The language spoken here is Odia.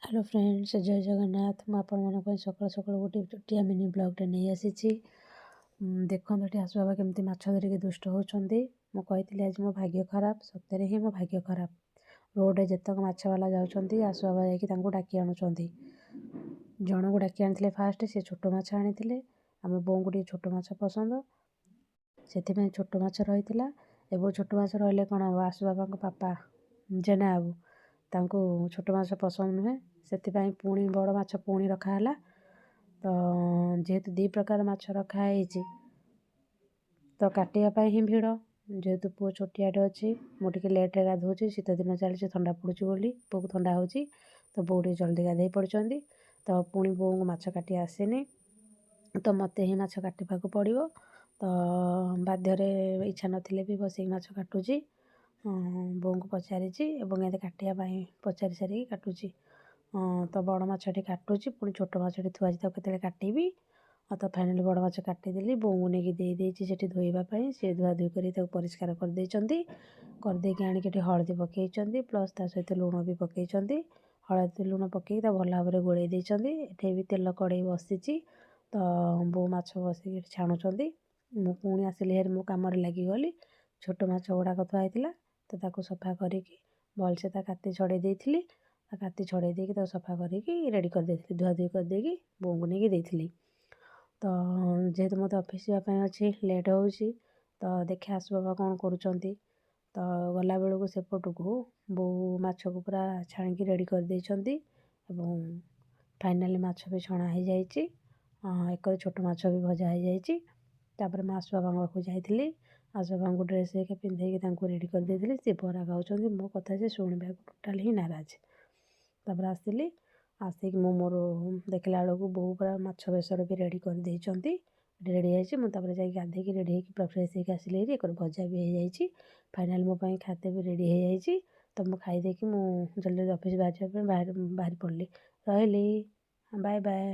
ହ୍ୟାଲୋ ଫ୍ରେଣ୍ଡସ୍, ଜୟ ଜଗନ୍ନାଥ। ମୁଁ ଆପଣମାନଙ୍କ ପାଇଁ ସକାଳୁ ସକାଳୁ ଗୋଟେ ଛୋଟିଆ ମିନି ବ୍ଲଗ୍ଟେ ନେଇ ଆସିଛି। ଦେଖନ୍ତୁ, ଏଠି ଆସୁ ବାବା କେମିତି ମାଛ ଧରିକି ଦୁଷ୍ଟ ହେଉଛନ୍ତି। ମୁଁ କହିଥିଲି ଆଜି ମୋ ଭାଗ୍ୟ ଖରାପ। ସତରେ ହିଁ ମୋ ଭାଗ୍ୟ ଖରାପ। ରୋଡ଼ରେ ଯେତେକ ମାଛବାଲା ଯାଉଛନ୍ତି, ଆସୁ ବାବା ଯାଇକି ତାଙ୍କୁ ଡାକି ଆଣୁଛନ୍ତି। ଜଣକୁ ଡାକି ଆଣିଥିଲେ ଫାଷ୍ଟ, ସେ ଛୋଟ ମାଛ ଆଣିଥିଲେ। ଆମ ବୋଉଙ୍କୁ ଟିକେ ଛୋଟ ମାଛ ପସନ୍ଦ, ସେଥିପାଇଁ ଛୋଟ ମାଛ ରହିଥିଲା। ଏବଂ ଛୋଟ ମାଛ ରହିଲେ କ'ଣ ହେବ, ଆସୁ ବାବାଙ୍କ ବାପା ଜେନା ବାବୁ, ତାଙ୍କୁ ଛୋଟ ମାଛ ପସନ୍ଦ ନୁହେଁ। ସେଥିପାଇଁ ପୁଣି ବଡ଼ ମାଛ ପୁଣି ରଖାହେଲା। ତ ଯେହେତୁ ଦୁଇ ପ୍ରକାର ମାଛ ରଖା ହେଇଛି, ତ କାଟିବା ପାଇଁ ହିଁ ଭିଡ଼। ଯେହେତୁ ପୁଅ ଛୋଟିଆଟେ ଅଛି, ମୁଁ ଟିକେ ଲେଟ୍ରେ ଗାଧୋଉଛି। ଶୀତ ଦିନ ଚାଲିଛି, ଥଣ୍ଡା ପଡ଼ୁଛି ବୋଲି, ପୁଅକୁ ଥଣ୍ଡା ହେଉଛି, ତ ବୋଉ ଟିକେ ଜଲ୍ଦି ଗାଧୋଇ ପଡ଼ୁଛନ୍ତି। ତ ପୁଣି ବୋଉଙ୍କୁ ମାଛ କାଟି ଆସେନି, ତ ମୋତେ ହିଁ ମାଛ କାଟିବାକୁ ପଡ଼ିବ। ତ ବାଧ୍ୟରେ ଇଚ୍ଛା ନଥିଲେ ବି ବସିକି ମାଛ କାଟୁଛି। ବୋଉଙ୍କୁ ପଚାରିଛି ଏବଂ ଏମିତି କାଟିବା ପାଇଁ ପଚାରି ସାରିକି କାଟୁଛି। ତ ବଡ଼ ମାଛଟି କାଟୁଛି, ପୁଣି ଛୋଟ ମାଛଟି ଥୁଆ ହେଇଛି, ତାକୁ କେତେବେଳେ କାଟିବି। ଆଉ ତ ଫାଇନାଲି ବଡ଼ ମାଛ କାଟିଦେଲି, ବୋଉଙ୍କୁ ନେଇକି ଦେଇଦେଇଛି ସେଠି ଧୋଇବା ପାଇଁ। ସେ ଧୁଆ ଧୁଇ କରି ତାକୁ ପରିଷ୍କାର କରିଦେଇଛନ୍ତି। କରିଦେଇକି ଆଣିକି ଏଠି ହଳଦୀ ପକାଇଛନ୍ତି, ପ୍ଲସ୍ ତା ସହିତ ଲୁଣ ବି ପକାଇଛନ୍ତି। ହଳଦୀ ଲୁଣ ପକାଇକି ତାକୁ ଭଲ ଭାବରେ ଗୋଳେଇ ଦେଇଛନ୍ତି। ଏଠି ବି ତେଲ କଡ଼େଇ ବସିଛି, ତ ବୋଉ ମାଛ ବସିକି ଏଠି ଛାଣୁଛନ୍ତି। ମୁଁ ପୁଣି ଆସିଲି ହେରି, ମୋ କାମରେ ଲାଗିଗଲି। ଛୋଟ ମାଛ ଗୁଡ଼ାକ ଥୁଆ ହେଇଥିଲା, ତ ତାକୁ ସଫା କରିକି ଭଲସେ ତା କାତି ଛଡ଼େଇ ଦେଇଥିଲି। ତା କାତି ଛଡ଼େଇ ଦେଇକି ତାକୁ ସଫା କରିକି ରେଡ଼ି କରିଦେଇଥିଲି, ଧୁଆ ଧୁଇ କରିଦେଇକି ବୋଉଙ୍କୁ ନେଇକି ଦେଇଥିଲି। ତ ଯେହେତୁ ମୋତେ ଅଫିସ୍ ଯିବା ପାଇଁ ଅଛି, ଲେଟ୍ ହେଉଛି, ତ ଦେଖିଆ ଆସୁ ବାବା କ'ଣ କରୁଛନ୍ତି। ତ ଗଲାବେଳକୁ ସେପଟକୁ ବୋଉ ମାଛକୁ ପୁରା ଛାଣିକି ରେଡ଼ି କରିଦେଇଛନ୍ତି ଏବଂ ଫାଇନାଲି ମାଛ ବି ଛଣା ହେଇଯାଇଛି, ଏକରେ ଛୋଟ ମାଛ ବି ଭଜା ହେଇଯାଇଛି। ତାପରେ ମୁଁ ଆସୁ ବାବାଙ୍କ ପାଖକୁ ଯାଇଥିଲି। ଆସୁ ବାବାଙ୍କୁ ଡ୍ରେସ୍ ହେରିକା ପିନ୍ଧେଇକି ତାଙ୍କୁ ରେଡ଼ି କରିଦେଇଥିଲି। ସେ ବରା ଖାଉଛନ୍ତି, ମୋ କଥା ସେ ଶୁଣିବାକୁ ଟୋଟାଲି ହିଁ ନାରାଜ। ତାପରେ ଆସିଲି, ଆସିକି ମୁଁ ମୋର ଦେଖିଲା ବେଳକୁ ବୋଉ ପୁରା ମାଛ ବେସର ବି ରେଡ଼ି କରିଦେଇଛନ୍ତି, ରେଡ଼ି ହେଇଯାଇଛି। ମୁଁ ତାପରେ ଯାଇକି ଗାଧେଇକି ରେଡ଼ି ହେଇକି ପୁରା ଫ୍ରେଶ୍ ହେଇକି ଆସିଲି ହେରି। ଏକରେ ଭଜା ବି ହେଇଯାଇଛି। ଫାଇନାଲି ମୋ ପାଇଁ ଖାଦ୍ୟ ବି ରେଡ଼ି ହେଇଯାଇଛି। ତ ମୁଁ ଖାଇଦେଇକି ମୁଁ ଜଲ୍ଦି ଜଲ୍ଦି ଅଫିସ୍ ବାହାରିବା ପାଇଁ ବାହାରି ପଡ଼ିଲି। ରହିଲି, ବାଏ ବାଏ।